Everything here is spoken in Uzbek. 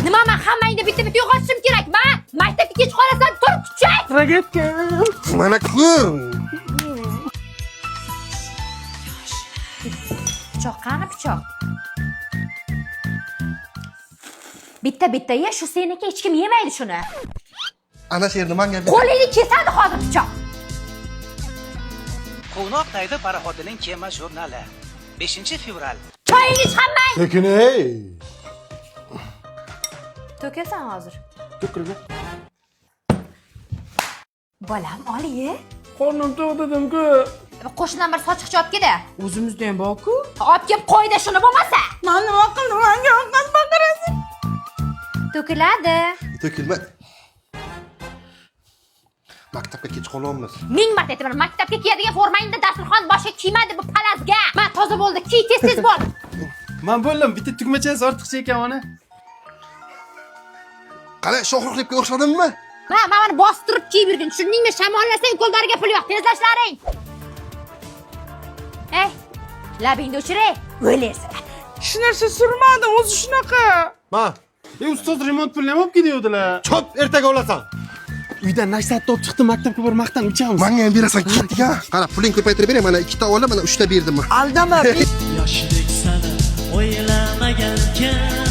Nima, man hammangni bitta bitta uyg'otishim kerak? Man maktabga kech qolasan, tur, kuchak. Mana, ko'r. Pichoq qani, pichoq? Bitta bitta ye, shu seniki, hech kim yemaydi shuni. Ana sherni manga ber. Qo'lingni kesadi hozir pichoq. Quvnoq Taydi paroxodining kema jurnali. 5 fevral. Choyingni ich hammang. Sekin, ey. To'kasan hozir. To'kildi. Bolam, ol, ye. Qornim to'q dedim-ku. Qo'shnidan bir sochiqcha olib kel. O'zimizda ham bor-ku. Olib kelib qo'yda shuni bo'lmasa. Man nima qildim? Manga ovqat baqirasiz. To'kiladi. To'kilma. Maktabga kech qolyapmiz. Ming marta aytaman, maktabga kiyadigan formangni dasturxon boshiga kiyma deb, bu palazga. Ma, toza bo'ldi, kiy, tez tez bor. Man bo'ldim, bitta tugmachasi ortiqcha ekan ona. Qara, Shohruxlikka o'xshadimmi? Ma, mana bostirib kiyib yurgin, tushundingmi? Shamollasang qo'llariga pul yo'q, tezlashlaring. Ey, labingni o'chir, ey, o'lasan. Hech narsa surmadim, o'zi shunaqa. Ma. E, ustoz remont pulini ham olib ketayotdilar. Chop, ertaga olasan. Uydan nashat olib chiqdim, maktabga borib maqtanib ichamiz. Manga ham berasan, ketdik ha. Qara, puling ko'paytirib beray, mana ikkita olib, mana uchta berdim. Aldama. Yoshlik sani o'ylamagan kim.